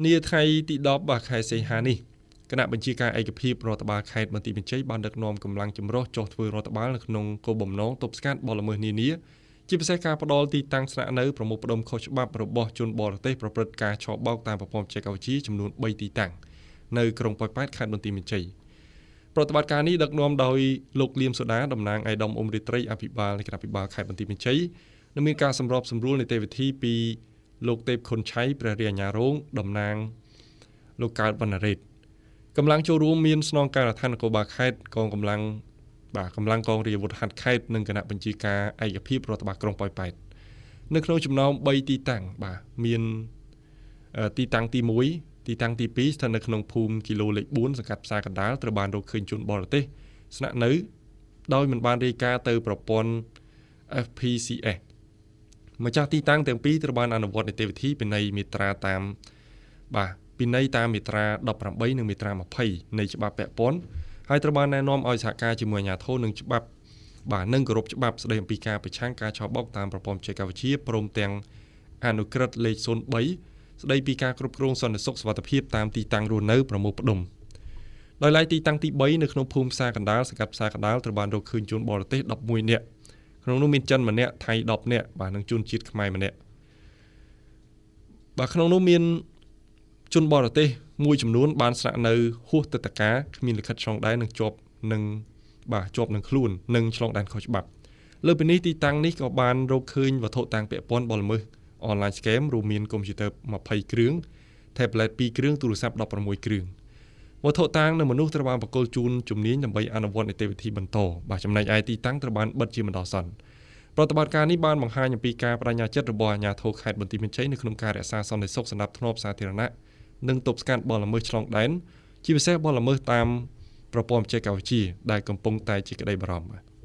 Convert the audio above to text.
នាថ្ងៃទី10បាទខែសីហានេះគណៈបញ្ជាការឯកភាពរដ្ឋបាលខេត្តបន្ទាយមានជ័យបានដឹកនាំកម្លាំងចម្រុះចុះធ្វើរដ្ឋបាលនៅក្នុងគោលបំណងទប់ស្កាត់បទល្មើសនានាជាពិសេសការផ្ដល់ទីតាំងស្នាក់នៅប្រមូលផ្ដុំខុសច្បាប់របស់ជនបរទេសប្រព្រឹត្តការឆបោកតាមប្រព័ន្ធបច្ចេកវិទ្យាចំនួន3ទីតាំងនៅក្រុងប៉ោយប៉ែតខេត្តបន្ទាយមានជ័យប្រតិបត្តិការនេះដឹកនាំដោយលោកលៀមសូដាតំណាងឯកឧត្តមអ៊ុំរាត្រីអភិបាលនៃគណៈភិបាលខេត្តបន្ទាយមានជ័យនិងមានការសម្របសម្រួលនីតិវិធីពីលោកទេពខុនឆៃព្រះរាជអាជ្ញារងតំណាងលោកកើតវណ្ណរ៉េតកម្លាំងចូលរួមមានស្នងការដ្ឋាននគរបាលខេត្តកងកម្លាំងបាទកម្លាំងកងរាជអាវុធហត្ថខេត្តនិងគណៈបញ្ជាការឯកភាពរដ្ឋបាលក្រុងប៉ោយប៉ែតនៅក្នុងចំណោម3ទីតាំងបាទមានទីតាំងទី1ទីតាំងទី2ស្ថិតនៅក្នុងភូមិគីឡូលេខ4សង្កាត់ផ្សារកណ្ដាលត្រូវបានរកឃើញជនបរទេសស្នាក់នៅដោយមិនបានរាយការណ៍ទៅប្រព័ន្ធ FPCS ម្ចាស់ទីតាំងទាំងពីរត្រូវបានអនុវត្តនីតិវិធីពិន័យមាត្រាតាមបាទពិន័យតាមមាត្រា18និងមាត្រា20នៃច្បាប់ពាក់ព័ន្ធហើយត្រូវបានណែនាំឲ្យសហការជាមួយអាជ្ញាធរនិងច្បាប់បាទនិងគោរពច្បាប់ស្តីអំពីការប្រឆាំងការឆបោកតាមប្រព័ន្ធបច្ចេកវិទ្យាព្រមទាំងអនុក្រឹត្យលេខ03ស្តីពីការគ្រប់គ្រងសន្តិសុខសុវត្ថិភាពតាមទីតាំងរស់នៅប្រមូលផ្ដុំដោយឡែកទីតាំងទី3នៅក្នុងភូមិផ្សារកណ្ដាលសង្កាត់ផ្សារកណ្ដាលត្រូវបានរកឃើញជនបរទេស11នាក់ក្នុងនោះមានចិនម្នាក់ថៃ10នាក់បាទនិងជនជាតិខ្មែរម្នាក់បាទក្នុងនោះមានជនបរទេសមួយចំនួនបានស្នាក់នៅហួសទឹកតការគ្មានលិខិតឆ្លងដែននិងជាប់នឹងបាទជាប់នឹងខ្លួននិងឆ្លងដែនខុសច្បាប់លើពីនេះទីតាំងនេះក៏បានរកឃើញវត្ថុតាំងពាក់ព័ន្ធបទល្មើស online scam រួមមានកុំព្យូទ័រ20គ្រឿង tablet 2គ្រឿងទូរស័ព្ទ16គ្រឿងវត្ថុតាងនិងមនុស្សត្រូវបានបកគលជូនជំនាញដើម្បីអនុវត្តនីតិវិធីបន្តបាទចំណែកឯទីតាំងត្រូវបានបិទជាបណ្ដោះអាសន្នប្រតិបត្តិការនេះបានបង្ហាញអំពីការបដិញ្ញាចិត្តរបស់អាជ្ញាធរខេត្តបន្ទាយមានជ័យនៅក្នុងការរក្សាសន្តិសុខសណ្ដាប់ធ្នាប់សាធារណៈនិងទប់ស្កាត់បទល្មើសឆ្លងដែនជាពិសេសបទល្មើសតាមប្រព័ន្ធបច្ចេកវិទ្យាដែលកំពុងតែជាក្តីបារម្ភ។